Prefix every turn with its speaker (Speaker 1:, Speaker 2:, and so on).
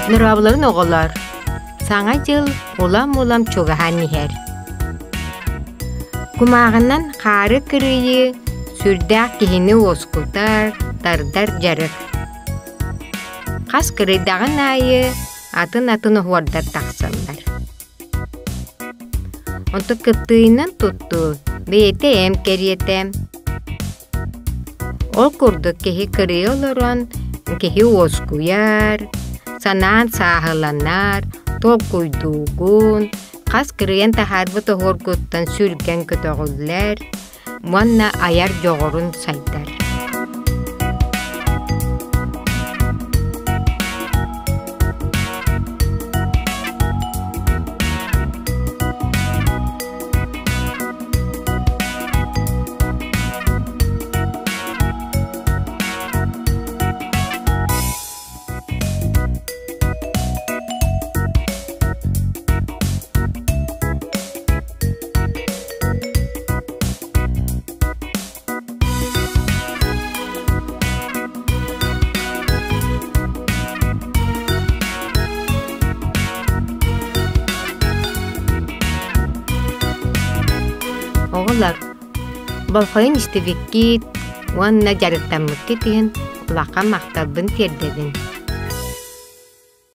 Speaker 1: Дорооболорун оҕолор! Саҥа дьыл улам-улам чугаһаан иһэр. Кумааҕынан хаары кырыйыы сүрдээх киһини уоскутар, тардар дьарык. Хас кырыйдаҕын аайы атын-атын оһуордар тахсаллар. Онтон кыптыыйынан туттуу бэйэтэ эм кэриэтэ. Ол курдук киһи кырыйа олорон киһи уоскуйар, санаан сааһыланар, толкуйдуугун, хас кырыйан таһаарбыт оһуоргуттан сүргэн көтөҕүллэр уонна айар дьоҕурун сайдар. Оҕолор, болҕойон истибиккит уонна дьарыктаммыккыт иһин улахан махталбын тиэрдэбин.